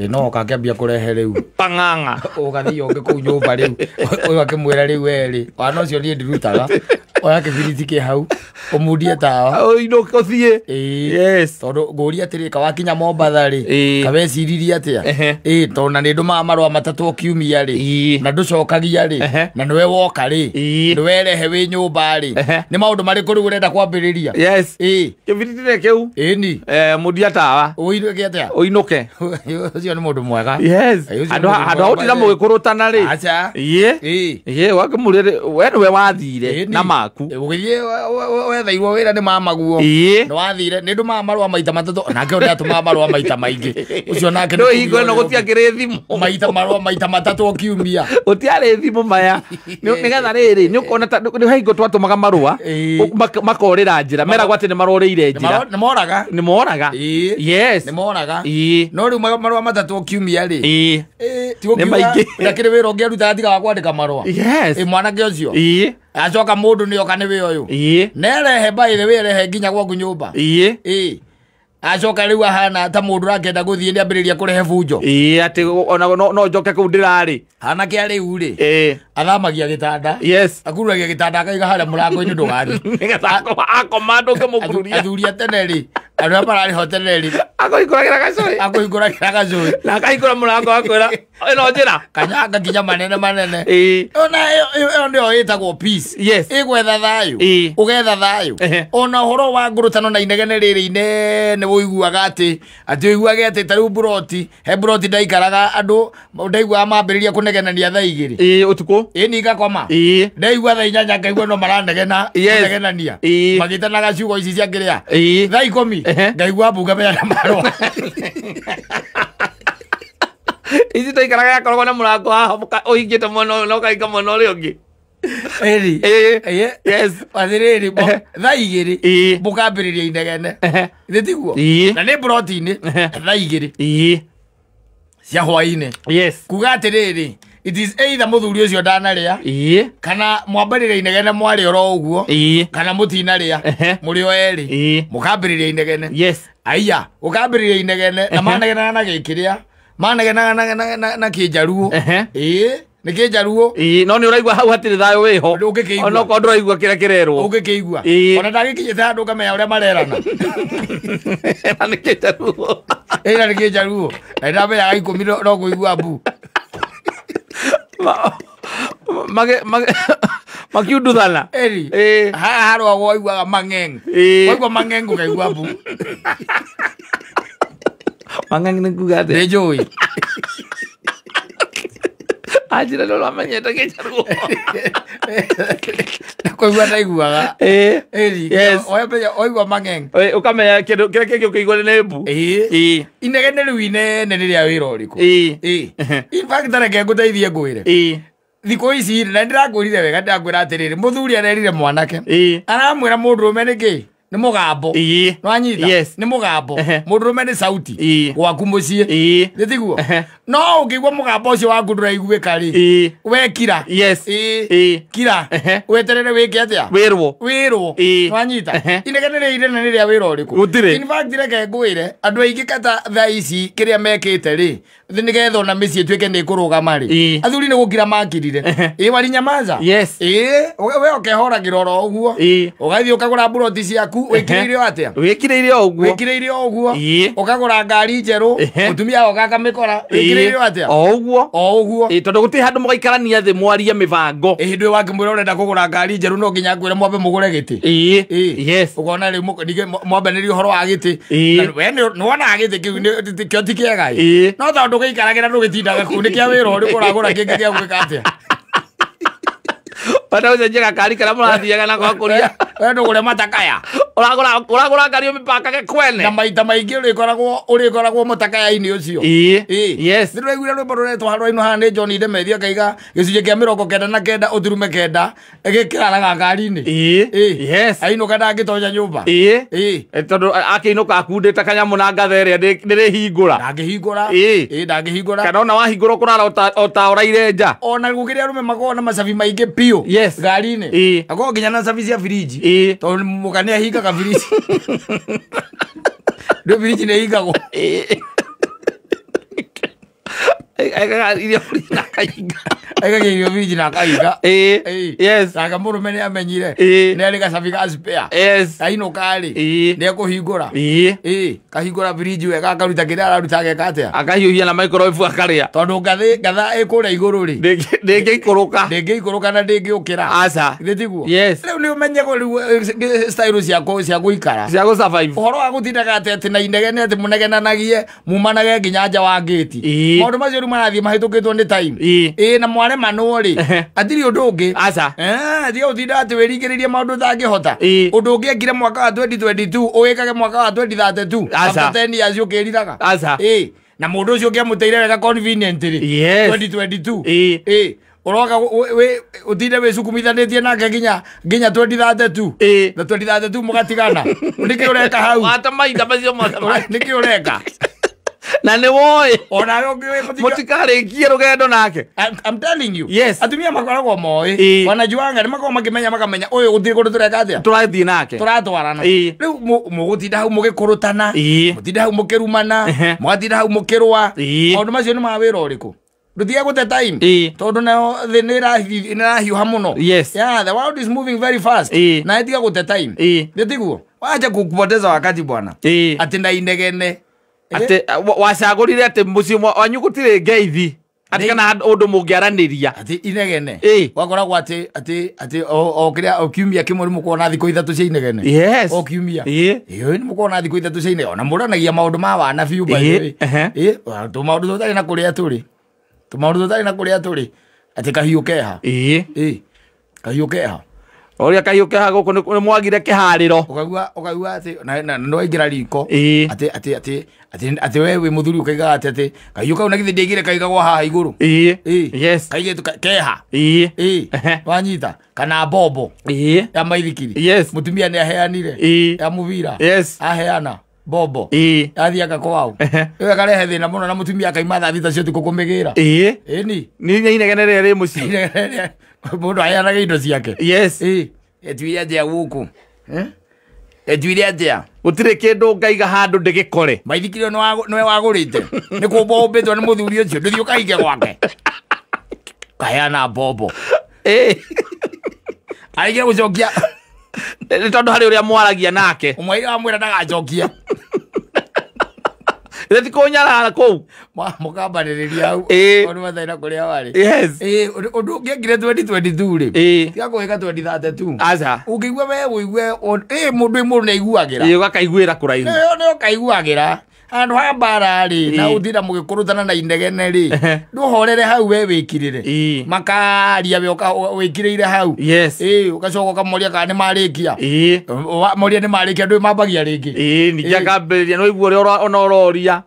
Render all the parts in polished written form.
No kakĩambia kũrehe rĩu pang'ang'a ũgathiĩ ũngĩ kũu nyũmba rĩu ũyũ akĩmwĩra rĩu werĩ wana ũcio niĩ ndirutaga oya kĩbiriti kĩ hau ũmundie tawa ũinũke ũthiĩ. Yes. Tondũ ngũria atĩrĩ kawakinya Mombatha rĩ kaweciririe atĩa tondũ na nĩ ndũmaga marũa matatũ o kiumia rĩ na ndũcokagia rĩ na nĩwe woka rĩ nĩwe rehe wĩ nyũmba rĩ nĩ maũndũ marĩkũ rĩu ũrenda kwambĩrĩria? Yes. Kĩbiriti nĩ kĩu. Ĩni. Mundia tawa ũinũke atĩa? Ũinũke. Ũcio nĩ mũndũ mwega. Yes. Andũ handũ ha gũtinda mũgĩkũrũtana rĩ. Aca. Ĩĩ wakĩmũrĩre we nĩwe wathire na maku. Ũgĩthiĩ wethairwo wĩra nĩ mamaguo. Nĩ wathire nĩ ndũmaga marũa maita matatũ nake ũrĩa atũmaga marũa maita maingĩ. Ũcio nake nĩ hingo ĩno gũtiakĩrĩ thimũ. Maita marũa maita matatũ o kiumia. Gũtiarĩ thimũ maya. Nĩgetha rĩrĩ nĩ ũkona ta nĩ hingo twatũmaga marũa makorĩra njĩra meragwo atĩ nĩ marorĩire njĩra. Nĩ moraga. Nĩ moraga. Yes. Nĩ moraga. No rĩu marũa matatũ o kiumia rĩ. Nĩ maingĩ. Ndakĩrĩ wĩra ũngĩ arutaga tiga wa kwandĩka marũa. Yes. Mwanake ũcio. Acoka mũndũ nĩ oka nĩ wĩ ũyũ. Nerehe by the way rehe nginya gwaku nyũmba. Acoka rĩu ahana ta mũndũ ũrakĩenda gũthiĩ nĩ ambĩrĩria kũrehe bunjo. Atĩ ona no njoke kũu ndĩrarĩ. Anake a rĩu rĩ. Athamagia gĩtanda. Yes. Akururagia gĩtanda akaiga harĩa mũrango-inĩ ndũgathiĩ. Nĩgetha akoma ndũngĩmũkururia. Athuri a tene rĩ. Andũ arĩa mararĩ ho tene rĩ. Akũhingũragĩra gacũĩ. Akũhingũragĩra gacũĩ. Na akahingũra mũrango akwĩra ĩno njĩra. Kanyanga nginya manene manene. Ona ĩyo nĩyo ĩtagwo peace. Yes. Ĩgwetha thayũ. Ũgetha thayũ. Ona ũhoro wa ngũrũtano na inegene rĩrĩ inene ũiguaga atĩ ũiguage atĩ ta rĩu buroti he buroti ndaikaraga andũ ndaiguaga mambĩrĩria kũnegenania thaa igĩrĩ. Ũtukũ. Ni ngakoma. Ndaigua thaa inyanya ngaigua no maranegena kũnegenania. Magĩtanaga ciugo ici cia kĩrĩa. Thaa ikũmi ngaigua mbunge meana marũa. Ici twaikaraga yakoragwo na mũrango haha ũhingĩte mwena ũyũ na ũkahinga mwena ũrĩa ũngĩ. Yes. Atĩrĩrĩ thaa igĩrĩ mũkambĩrĩria inegene. Githĩ tiguo? Na nĩ buroti-inĩ thaa igĩrĩ cia hwaĩ-inĩ. Yes. Kuga atĩrĩrĩ it is either mũthuri ũcio ndanarĩa kana mwambĩrĩria inegene mwarĩ oro ũguo kana mũtinarĩa mũrĩ o erĩ mũkambĩrĩria inegene. Yes. Aiya ũkambĩrĩria inegene na manegenaga na gĩkĩrĩa manegenaga na kĩnjaruo. Nĩ kĩnjaruo. No nĩ ũraigua hau hatirĩ thayũ wĩho. Ona okorwo ndũraigua kĩrĩa kĩrerwo. Ũngĩkĩigua. Ona ndagĩkinyĩte handũ ũkamenya ũrĩa marerana. Na nĩ kĩnjaruo. Na nĩ kĩnjaruo. Na nĩndamenyaga ikũmi no kũigua mbu. Makiunduthana. Haha harũagwo waiguaga mang'eng. Waigua mang'eng ũkaigua mbu. Mang'eng nĩ kuga atĩa? Nĩ njũĩ. Anjĩra nĩ ũramenyete kĩnjaruo. Kũigua ndaiguaga. Waigua mang'eng. Ũkamenya kĩndũ kĩrĩa kĩngĩ ũkĩigua nĩ mbu. Inegene rĩu inene nĩ rĩa wĩra ũrĩkũ? In fact reke ngũteithie ngwĩre. Thikũ ici na ndĩrakwĩrire wega ndĩrakwĩra atĩrĩrĩ mũthuri arerire mwanake. Aramwĩra mũndũrũme nĩkĩ? Nĩ mũgambo. Nĩwanyita? Nĩ mũgambo. Mũndũrũme nĩ sauti gwaku mũciĩ. Nĩ tiguo? No ũngĩigua mũgambo ũcio waku ndũraiguĩka rĩ, we kira. Yes. Kira. Weterere wĩke atĩa? Wĩrwo. Wĩrwo. Nĩwanyita? Inegene rĩrĩ inene nĩ rĩa wĩra ũrĩkũ? Gũtirĩ. In fact reke ngwĩre andũ aingĩ kata thaa ici kĩrĩa mekĩte rĩ nĩgetha ona mĩciĩ ĩtuĩke nĩ ĩkũrũgama rĩ athuri nĩ gũkira makirire. Warinyamaza. Yes. We ũkehoragĩra oro ũguo. Ũgathiĩ ũkagũra buroti ciaku wĩkĩrĩire atĩa? Wĩkĩrĩire o ũguo. Wĩkĩrĩire o ũguo. Ũkagũra ngari njerũ mũtumia oka akamĩkora. Wĩkĩrĩire atĩa? O ũguo. O ũguo. Tondũ gũtirĩ handũ mũgaikarania thĩ mwarie mĩbango. Hĩndĩ ĩyo wakĩmwĩra ũrenda kũgũra ngari njerũ no nginya ngwĩre mwambe mũgũre gĩtĩ. Yes. Ũkona rĩu mwambanĩrie ũhoro wa gĩtĩ. We nĩwonaga gĩtĩ kĩu kĩo ti kĩega ĩ. No tondũ gĩikaragĩra ndũgĩtindaga kũu nĩ kĩa wĩra ũrĩkũ ũragũra kĩngĩ gĩa gwĩka atĩa? Bata ũcenjie gakari karĩa mũrathiaga nako gakũria. We ndũgũre matakaya. Ũragũra ngari ũmĩpakage kwene. Na maita maingĩ ũrĩkoragwo mũtakaya-inĩ ũcio. Yes. Nĩ ndĩraiguire rwĩmbo rũretwo harũa-inĩ haha nĩ John Ndemethia akaiga gĩcunjĩ kĩa 99 ũturume kenda gĩkĩraraga ngari-inĩ. Yes. Ainũka ndangĩtonya nyũmba. Tondũ akĩinũka akundĩte kanyamũ na ngatha ĩrĩa ndĩrĩhingũra. Ndangĩhingũra. Ndangĩhingũra. Kana ona wahingũra ũkũrara o ta ũraire nja. Ona gũkĩrĩ arũme makoragwo na macabi maingĩ biũ. Yes. Ngari-inĩ. Akoragwo nginya na cabi cia firiji. Tondũ mũka nĩ ahingaga firiji. Ndũ firiji nĩ ĩhingagwo. Aigaga irio fridge na akahinga. Aigaga irio fridge na akahinga. Yes. Nake mũrũme nĩ amenyire. Nĩ arĩ gacabi ga spare. Yes. Ainũka rĩ, nĩ ekũhingũra. Kahingũra fridge wega akaruta kĩrĩa araruta ageka atĩa? Akahiũhia na microwave akarĩa. Tondũ ngatha ĩ kũrĩa igũrũ rĩ, ndĩngĩikũrũka. Ndĩngĩikũrũka na ndĩngĩũkĩra. Aca. Githĩ tiguo? Yes. Rĩu nĩ ũmenye rĩu style cia gũikara. Cia gũ survive. Ũhoro wa gũtindaga atĩ na inegene atĩ mũnegenanagie mumanage nginya nja wa ngĩti. Maũndũ macio rĩu marathiĩ mahĩtũkĩtwo nĩ time. Na mwaremanwo rĩ, hatirĩ ũndũ ũngĩ. Aca. Tiga gũtinda atĩ wĩringĩrĩrie maũndũ ũtangĩhota. Ũndũ ũngĩ ekire mwaka wa 2022 ũwĩkage mwaka wa 2032. Aca. After 10 years ũkĩriraga. Aca. Na mũndũ ũcio ũngĩamũteire wega conveniently. Yes. 2022. Ũroka ũtinde wĩcukumithanĩtie nake nginya 2032. Na 2032 mũgatigana. Nĩkĩ ũreka hau? Wata mahinda macio mothe. Nĩkĩ ũreka? Na nĩ woĩ. Onawe ũngĩũĩ mũtikarĩkie rũgendo nake. I'm telling you. Yes. Atumia makoragwo moĩ. Wanajuanga nĩ makoragwo makĩmenya makamenya ũyũ gũtirĩ kũndũ tũreka atĩa? Tũrathiĩ nake. Tũratwarana. Rĩu mũgũtinda hau mũgĩkũrũtana. Mũtinda hau mũkĩrumana. Mũgatinda hau mũkĩrũa. Maũndũ macio nĩ ma wĩra ũrĩkũ? Ndũtige gũte time. Tondũ nayo thĩ nĩ ĩrahiũha mũno. Yes. Yeah, the world is moving very fast. Na ĩtiga gũte time. Nĩ tiguo? Wacha kupoteza wakati bwana. Atĩ na inegene. Atĩ wacagũrire atĩ mũciĩ wanyu gũtirĩ ngeithi. Atĩ kana ũndũ mũngĩaranĩria. Atĩ inegene. Wakoragwo atĩ atĩ atĩ o kĩrĩa o kiumia kĩmwe nĩ mũkuona thikũ ithatũ cia inegene. Yes. O kiumia. Ĩĩ nĩ mũkuona thikũ ithatũ cia inegene. Ona mũranagia maũndũ ma wana biũ by the way. Tũmaũndũ tũtarĩ na kũrĩa tũrĩ. Tũmaũndũ tũtarĩ na kũrĩa tũrĩ. Atĩ kahiũ keha. Kahiũ keha. Ũrĩa kahiũ keha gũkũ nĩ mwagire kĩharĩro. Ũkaigua atĩ na nĩ waingĩra riko. Atĩ atĩ atĩ atĩ atĩ we wĩ mũthuri ũkaigaga atĩ atĩ kahiũ kau na githĩ ndiaigire kaigagwo haha igũrũ. Yes. Kaigĩtwo keha. Wanyita kana mbombo. Ya maithikiri. Yes. Mũtumia nĩ aheanire. Ya mũbira. Yes. Aheana mbombo. Athiĩ aka kwao. Ĩyo ĩkarehe thĩna mũno na mũtumia akaima thaa thita cia ũtukũ kũmĩgĩra. Ĩni. Nĩ inegene rĩrĩa rĩ mũciĩ. Mũndũ aheanaga indo ciake. Yes. Etuire atĩa gũkũ? Etuire atĩa? Gũtirĩ kĩndũ ngaiga handũ ndĩgĩkore. Maithikiri nĩwe wagũrĩte. Nĩ kũmbwo ũmbĩtwo nĩ mũthuri ũcio. Ndũthiĩ ũkahinge gwake. Kaheana mbombo. Arĩkia gũcokia. Nĩ tondũ harĩ ũrĩa mwaragia nake. Ũmwe wamwĩra ndagacokia. Ithe ti kũnyarara kũu. Mũkambanĩrĩria hau. Tondũ mathaina kũrĩa warĩ. Yes. Ũndũ ũngĩekire 2022 rĩ. Tiga kũwĩka 2032. Aca. Ũngĩigua we ũigue mũndũ mũndũ nĩ aiguagĩra. Ũgakaiguĩra kũraihu. Nĩ ũkaiguagĩra. Handũ ha mbara rĩ, na ũtinda mũgĩkũrũtana na inegene rĩ, ndũhorere hau we wĩkirĩre. Makaria we wĩkirĩire hau. Yes. Ũgacoka ũkamoria kana nĩ marĩkia. Moria nĩ marĩkia ndũĩ mambagia rĩngĩ. Ningĩ akambĩrĩria no igua ũrĩa ona ũroria.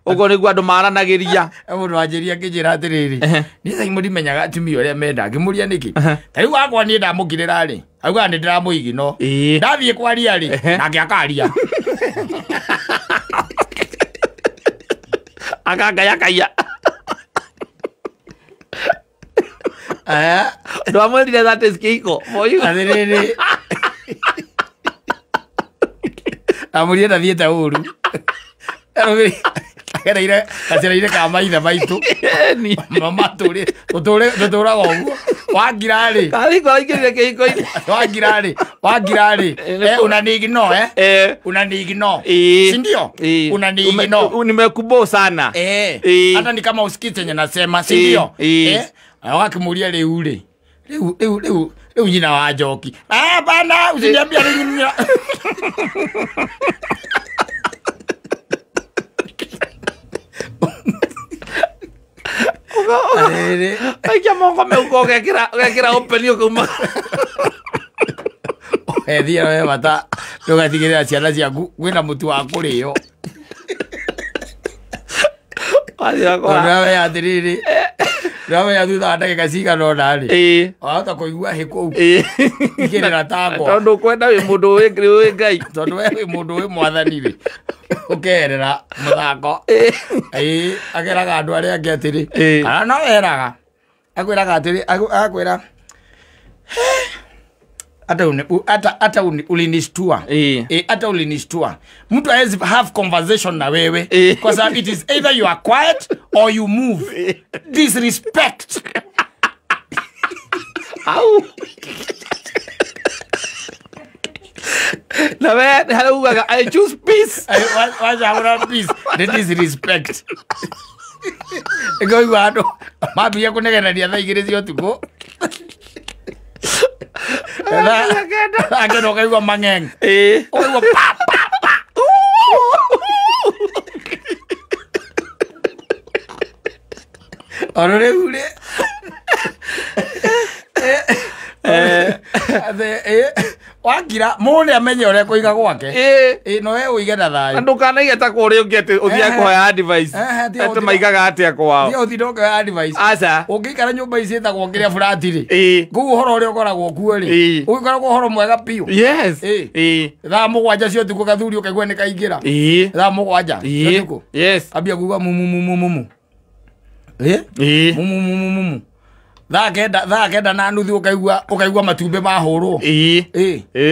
Ũguo nĩguo andũ maranagĩria. Mũndũ wanjĩria akĩnjĩra atĩrĩrĩ, niĩ Simon ndimenyaga atumia ũrĩa menda. Ngĩmũria nĩkĩ? Ta rĩu wakwa niĩ ndamũkirĩra rĩ, augaga nĩ ndĩramũigino. Ndathiĩ kwaria rĩ, nake akaria. Akangayakaya. Ndwamwĩrire that is kĩhiko. Atĩrĩrĩ. Amũria ndathiĩte ũru. Agereire gacĩra-inĩ ka maithe maitũ. Mama tũtũraga ũguo. Wangira rĩ. Karĩko araingĩrire kĩhiko-inĩ. Wangira rĩ. Unaniignore Unaniignore. Si ndio? Unaniignore. Nimekubo sana. Hata ni kama usikii chenye nasema, si ndio? Wakimũria rĩu rĩ. Rĩu nyina wa Njoki. Bana usiniambia rĩu nyina. Aikia moko meuko ũgekĩra open ũkauma. Ethia we bata ndũgatigĩrĩra ciana ciaku kwĩna mũtu wa kũrĩo. Ndũramenya atĩrĩrĩ, ndũramenya thutha wa ndagĩka cigana ũna rĩ, wahota kũigua hĩ kũu ikĩrĩra takwa. Tondũ ũkwenda wĩ mũndũ wĩ Ngai. Tondũ we wĩ mũndũ wĩ mwathani rĩ, ũkeherera mũthako. Akeraga andũ arĩa angĩ atĩrĩ, kana no eraga, akwĩraga atĩrĩ, akwĩra hata ulinishtua. Hata ulinishtua. Mtu hawezi have conversation na wewe. Kwa sababu it is either you are quiet Or you move. Disrespect. Au. Na we harĩa ugaga I choose peace. Wacagũra peace nĩ disrespect. Ĩkoigua andũ mambia kũnegenania thaa 2 cia ũtukũ. Akena ũkaigua mang'eng. Ũkaigua pa pa pa. Ono rĩu rĩ wakira mũndũ amenye ũrĩa kũiga gwake. No we ũige na thayũ. Na ndũkanaige ta kwa ũrĩa ũngĩ atĩ ũthiage kũhoya advice. Atĩ maigaga atĩa kwao. Thiĩ ũtinde ũkĩhoya advice. Aca. Ũngĩikara nyũmba ici ĩtagwo kĩrĩa flat rĩ. Kũu ũhoro ũrĩa ũkoragwo kuo rĩ. Ũgĩkoragwo ũhoro mwega biũ. Yes. Thaa 7 cia ũtukũ gathuri ũkaigua nĩ kaingĩra. Thaa 7 cia ũtukũ. Yes. Ambia kuuga mumu mumu mumu. Mumu mumu mumu. Thaa 9:30 ũkaigua matumbĩ mahũrwo.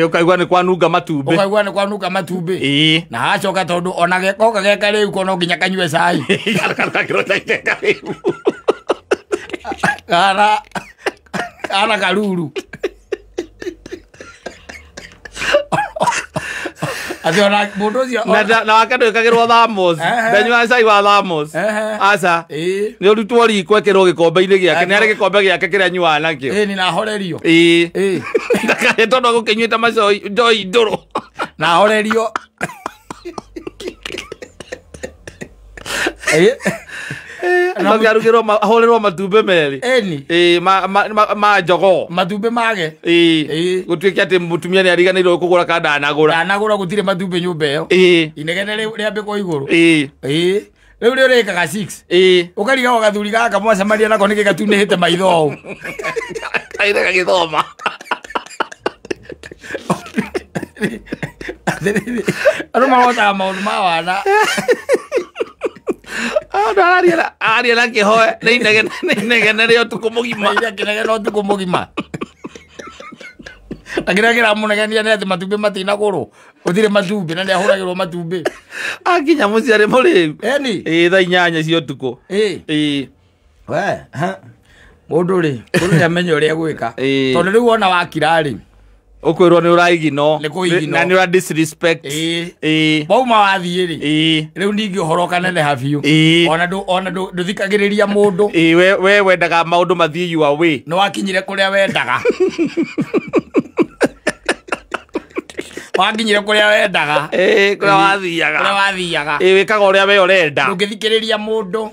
Ũkaigua nĩ kwanunga matumbĩ. Ũkaigua nĩ kwanunga matumbĩ. Na hacoka tondũ ona gekoka geka rĩu ko no nginya kanyue cai. Kana karuru. Atĩ ona mũndũ ũcio na wake ndwĩkagĩrwo thermos. Ndanyuaga cai wa thermos. Aca. Nĩ ũrutwo riko ekĩrwo gĩkombe-inĩ gĩake. Nĩ arĩ gĩkombe gĩake kĩrĩa anyuaga nakĩo. Nĩ nahorerio. Ndakahe tondũ agũkĩnyuĩte macoi njohi ndũrũ. Nahorerio. Arugĩrwo ahũrĩrwo matumbĩ merĩ. Ma jogoo. Matumbĩ mage. Gũtuĩke atĩ mũtumia nĩ ariganĩirwo kũgũra kana ndanagũra. Ndanagũra gũtirĩ matumbĩ nyũmba ĩyo. Inegene rĩambĩkwo igũrũ. Rĩu rĩ ũrĩkaga 6. Ũkarigagwo gathuri gaka mwacemania nako nĩkĩ gatunĩhĩte maitho ũũ. Kaire gagĩthoma. Andũ marotaga maũndũ ma wana. Aria na kĩhoe nĩ inegene rĩa ũtukũ mũgima. Kĩnegene ũtukũ mũgima. Na kĩrĩa kĩramũnegenia nĩ atĩ matumbĩ matinagũrwo. Gũtirĩ matumbĩ na nĩahũragĩrwo matumbĩ. Akinya mũciĩ arĩ mũrĩu. Thaa 8 cia ũtukũ. We mũndũ rĩ, mũndũ nĩamenye ũrĩa egwĩka. Tondũ rĩu wona wakira rĩ, ũkwĩrwo nĩ ũraigino na nĩ ũra disrespect. Wauma wathiĩ rĩ, rĩu ningĩ ũhoro ũkaneneha biũ. Ona ndũthikagĩrĩria mũndũ. We wendaga maũndũ mathiĩ your way. Nĩ wakinyire kũrĩa wendaga. Wakinyire kũrĩa wendaga. Kũrĩa wathiaga. Kũrĩa wathiaga. Wĩkaga ũrĩa we ũrenda. Ndũngĩthikĩrĩria mũndũ.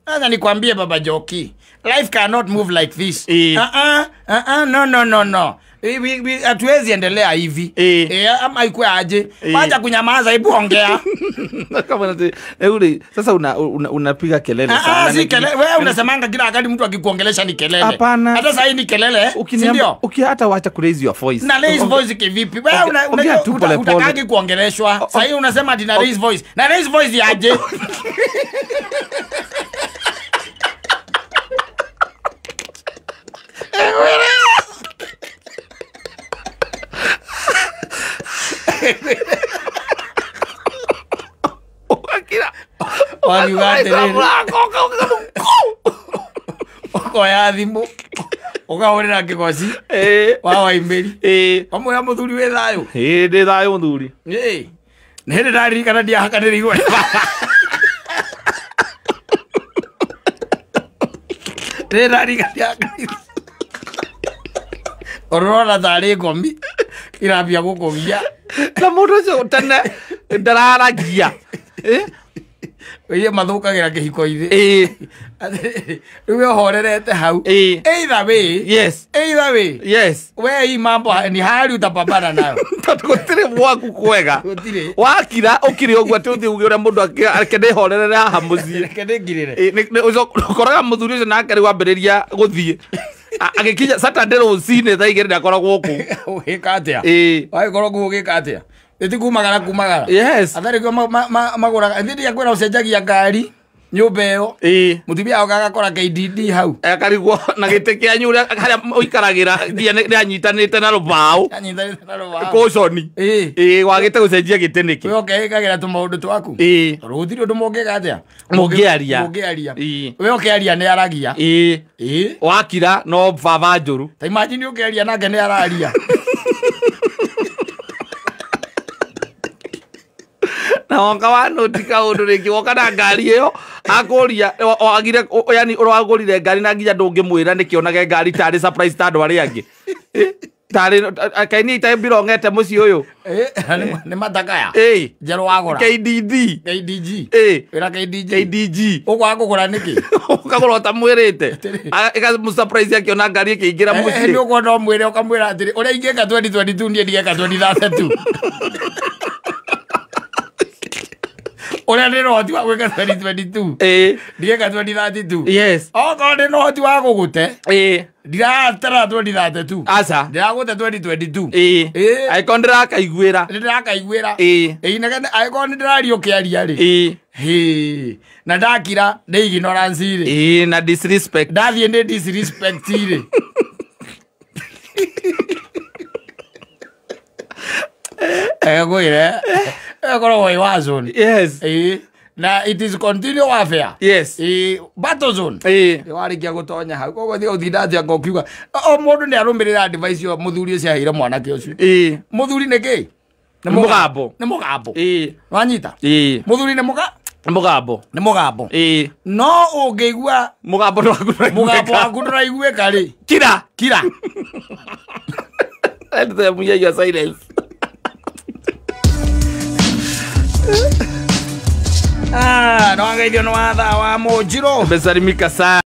Sasa nikwambie Baba Njoki, life cannot move like this. No no no no. Hatuwezi endelea hivi. Ama ikuwe aje. Wacha kunyamaza, hebu ongea. Kama sasa unapiga kelele sana. Si kelele. Wewe unasemanga kila wakati mtu akikuongelesha ni kelele. Hapana. Hata sasa hii ni kelele. Si ndio? Hata wacha ku raise your voice. Na raise voice kivipi? Wewe unataka kuongeleshwa. Sasa hii unasema ati na raise voice. Na raise voice ya aje? Ũkoya thimũ ũkahũrĩra kĩgoci wa Waimbĩri wamwĩra mũthuri wĩ thayũ. Ndĩ thayũ mũthuri. Nĩ hĩndĩ ndaririkana ndiahakanĩrĩirwo nĩ baba. Nĩ ndaririkana ndiahakanĩrĩirwo. Ũrona tarĩ ngomi irambia gũkũgia. Na mũndũ ũcio tene ndararagia. Iria mathũkagĩra kĩhiko-inĩ. Rĩu we ũhorerete hau. Either way. Yes. Either way. Yes. We hii mambo ni hali utapambana nayo. Tondũ gũtirĩ mwaku kwega. Gũtirĩ. Wakira ũkire ũguo atĩ ũthiĩ uge ũrĩa mũndũ reke ndĩhorerere haha mũciĩ. Reke ndĩngirĩre. Ũkoraga mũthuri ũcio nake rĩu ambĩrĩria gũthiĩ. Agĩkinya Saturday rũcinĩ thaa 2 ndakoragwo kũu. Ũgĩka atĩa? Wagĩkorwo kũu ũgĩka atĩa? Ĩti kumagara kumagara. Yes. Atharĩ kĩo magũraga. Ĩthi ndiakwĩra ũcenjagia ngari. Nyũmba ĩyo. Ĩĩ. Mũtumia oka agakora KDD hau. Akarigwo na gĩtĩ kĩanyu ũrĩa harĩa ũikaragĩra nginya nĩ anyitanĩte na rũbaũ. Anyitanĩte na rũbaũ. Kũconi. Ĩĩ. Ĩĩ, wagĩte gũcenjia gĩtĩ nĩkĩ? We ũkeĩkagĩra tũmaũndũ twaku. Ĩĩ. Tondũ gũtirĩ ũndũ mũngĩka atĩa? Mũngĩaria. Mũngĩaria. Ĩĩ. We ũkĩaria nĩ aragia. Ĩĩ. Ĩĩ. Wakira no baba njũru. Ta imagine ũkĩaria nake nĩ araria. Na woka wa noti kaũndũ rĩngĩ woka na ngari ĩyo akũria wagire yani ũragũrire ngari na nginya ndũngĩmwĩra nĩkĩ onage ngari tarĩ surprise ta andũ arĩa angĩ. Tarĩ kaĩ niĩ itarĩ mbirongete mũciĩ ũyũ. Nĩ matakaya. Ĩĩ. Njerũ wagũra. KDD. KDG. Ĩĩ. Wĩra KDG. KDG. Ũkwaga kũgũra nĩkĩ? Ũkagũra ũtamwĩrĩte. Ĩkamũ surprise akĩona ngari ĩkĩingĩra mũciĩ. Nĩ ũkuona ũmwĩre ũkamwĩra atĩrĩ ũrĩa ingĩka 2022 niĩ ndigeka 2032. Ũrĩa ndĩ na ũhoti wa gwĩka 2022. Ĩĩ. Ndigeka 2032. Yes. Okorwo ndĩ na ũhoti wa gũgũte. Ĩĩ. Ndiratara 2032. Aca. Ndĩragũte 2022. Ĩĩ. Ĩĩ. Angĩkorwo ndĩrakaiguĩra. Nĩndĩrakaiguĩra. Ĩĩ. Ĩĩ, nĩgetha angĩkorwo nĩndĩraria ũkĩaria rĩ. Ĩĩ. Hĩ. Na ndakira nĩ ignorance rĩ. Ĩĩ, na disrespect. Ndathiĩ nĩ disrespect rĩ. Ngwĩre. Ĩkoragwo ĩ war zone. Yes. Ĩĩ. Na it is continual warfare. Yes. Ĩĩ, battle zone. Ĩĩ. Warĩkia gũtonya hau koguo thiĩ ũtinda atĩa anga ũkiuga o mũndũ nĩ arũmĩrĩra advice ĩyo mũthuri ũcio aheire mwanake ũcio. Ĩĩ. Mũthuri nĩ kĩ? Nĩ mũgambo. Nĩ mũgambo. Ĩĩ. Wanyita? Ĩĩ. Mũthuri nĩ mũga? Nĩ mũgambo. Nĩ mũgambo. Ĩĩ. No ũngĩigua mũgambo ndũraiguĩka. Mũgambo waku ndũraiguĩka rĩ. Kira. Kira. Let them hear your silence. Ah, no angeithio nĩ wathaa wa mũnjirũ. Mbecarimika sana.